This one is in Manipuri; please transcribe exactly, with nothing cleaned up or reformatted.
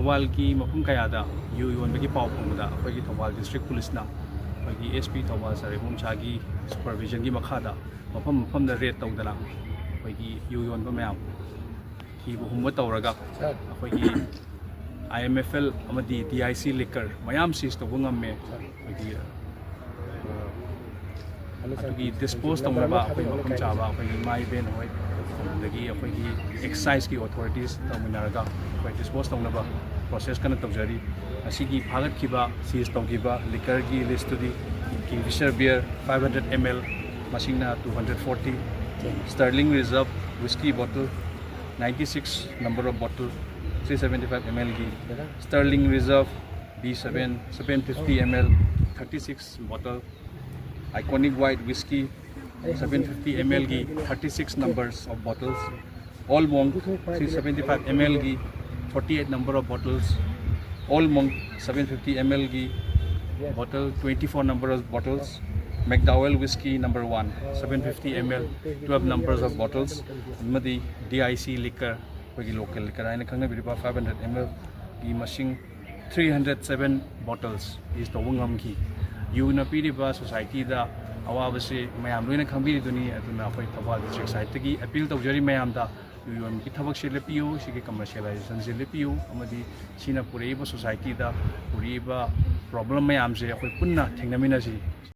ꯊꯧꯕꯥꯜꯒꯤ ꯃꯐꯝ ꯀꯌꯥꯗ ꯌꯨ ꯌꯣꯟꯕꯒꯤ ꯄꯥꯎ ꯐꯪꯕꯗ ꯑꯩꯈꯣꯏꯒꯤ ꯊꯧꯕꯥꯜ ꯗꯤꯁꯇ꯭ꯔꯤꯛ ꯄꯨꯂꯤꯁꯅ ꯑꯩꯈꯣꯏꯒꯤ ꯑꯦꯁ ꯄꯤ ꯊꯧꯕꯥꯜ ꯁꯥꯔ ꯏꯕꯣꯝꯆꯥꯒꯤ ꯁꯨꯄꯔꯚꯤꯖꯟꯒꯤ ꯃꯈꯥꯗ ꯃꯐꯝ ꯃꯐꯝꯗ ꯔꯦꯗ ꯇꯧꯗꯅ ꯑꯩꯈꯣꯏꯒꯤ ꯌꯨ ꯌꯣꯟꯕ ꯃꯌꯥꯝ ꯊꯤꯕ ꯍꯨꯝꯕ ꯇꯧꯔꯒ ꯑꯩꯈꯣꯏꯒꯤ ꯑꯥꯏ ꯑꯦꯝ ꯑꯦꯐ ꯑꯦꯜ ꯑꯃꯗꯤ ꯗꯤ ꯑꯥꯏ ꯁꯤ ꯂꯤꯀꯔ ꯃꯌꯥꯝ ꯁꯤꯖ ꯇꯧꯕ ꯉꯝꯃꯦ꯫ ꯑꯩꯈꯣꯏꯒꯤ ꯑꯗꯨꯒꯤ ꯗꯤꯁꯄꯣꯁ ꯇꯧꯅꯕ ꯑꯩꯈꯣꯏ ꯃꯐꯝ ꯆꯥꯕ ꯑꯩꯈꯣꯏꯒꯤ ꯏꯃꯥ ꯏꯕꯦꯟ ꯍꯣꯏ, ꯑꯗꯒꯤ ꯑꯩꯈꯣꯏꯒꯤ ꯑꯦꯛꯁꯥꯏꯁꯀꯤ ꯑꯣꯊꯣꯔꯤꯇꯤꯁ ꯇꯧꯃꯤꯟꯅꯔꯒ ꯑꯩꯈꯣꯏ ꯗꯤꯁꯄꯣꯁ ꯇꯧꯅꯕ ꯄ꯭ꯔꯣꯁꯦꯁ ꯀꯟꯅ ꯇꯧꯖꯔꯤ꯫ ꯉꯁꯤꯒꯤ ꯐꯥꯒꯠꯈꯤꯕ ꯁꯤꯖ ꯇꯧꯈꯤꯕ ꯂꯤꯀꯔꯒꯤ ꯂꯤꯁꯇꯨꯗꯤ: ꯀꯤꯡꯐꯤꯁꯔ beer five hundred M L, ꯃꯁꯤꯡꯅ two hundred forty, Sterling Reserve whisky bottle ninety six number of bottle, three seventy five M L ꯒꯤ, Sterling Reserve B seven seven fifty M L thirty six bottle, Iconic White Whisky seven fifty M L ꯒꯤ thirty six numbers of bottles, Old Monk three seventy five M L ꯒꯤ forty eight number of bottles, Old Monk seven fifty M L ꯒꯤ bottle twenty four number of bottles, McDowell Whisky number one seven fifty M L twelve numbers of bottles, ꯑꯃꯗꯤ D I C liquor, ꯑꯩꯈꯣꯏꯒꯤ local liquor ꯍꯥꯏꯅ ꯈꯪꯅꯕꯤꯔꯤꯕ five hundred M L ꯒꯤ ꯃꯁꯤꯡ three hundred seven bottles ꯁꯤꯖ ꯇꯧꯕ ꯉꯝꯈꯤ꯫ ꯌꯨꯅ ꯄꯤꯔꯤꯕ ꯁꯣꯁꯥꯏꯇꯤꯗ ꯑꯋꯥꯕꯁꯤ ꯃꯌꯥꯝ ꯂꯣꯏꯅ ꯈꯪꯕꯤꯔꯤꯗꯨꯅꯤ꯫ ꯑꯗꯨꯅ ꯑꯩꯈꯣꯏ ꯊꯧꯕꯥꯜ ꯗꯤꯁꯇ꯭ꯔꯤꯛ ꯁꯥꯏꯠꯇꯒꯤ ꯑꯦꯄꯤꯜ ꯇꯧꯖꯔꯤ ꯃꯌꯥꯝꯗ, ꯌꯨ ꯌꯣꯟꯕꯒꯤ ꯊꯕꯛꯁꯤ ꯂꯦꯞꯄꯤꯌꯨ, ꯁꯤꯒꯤ ꯀꯃꯔꯁꯤꯌꯦꯂꯥꯏꯖꯦꯁꯟꯁꯤ ꯂꯦꯞꯄꯤꯌꯨ, ꯑꯃꯗꯤ ꯁꯤꯅ ꯄꯨꯔꯛꯏꯕ ꯁꯣꯁꯥꯏꯇꯤꯗ ꯄꯨꯔꯛꯏꯕ ꯄ꯭ꯔꯣꯕ꯭ꯂꯦꯝ ꯃꯌꯥꯝꯁꯦ ꯑꯩꯈꯣꯏ ꯄꯨꯟꯅ ꯊꯦꯡꯅꯃꯤꯟꯅꯁꯤ꯫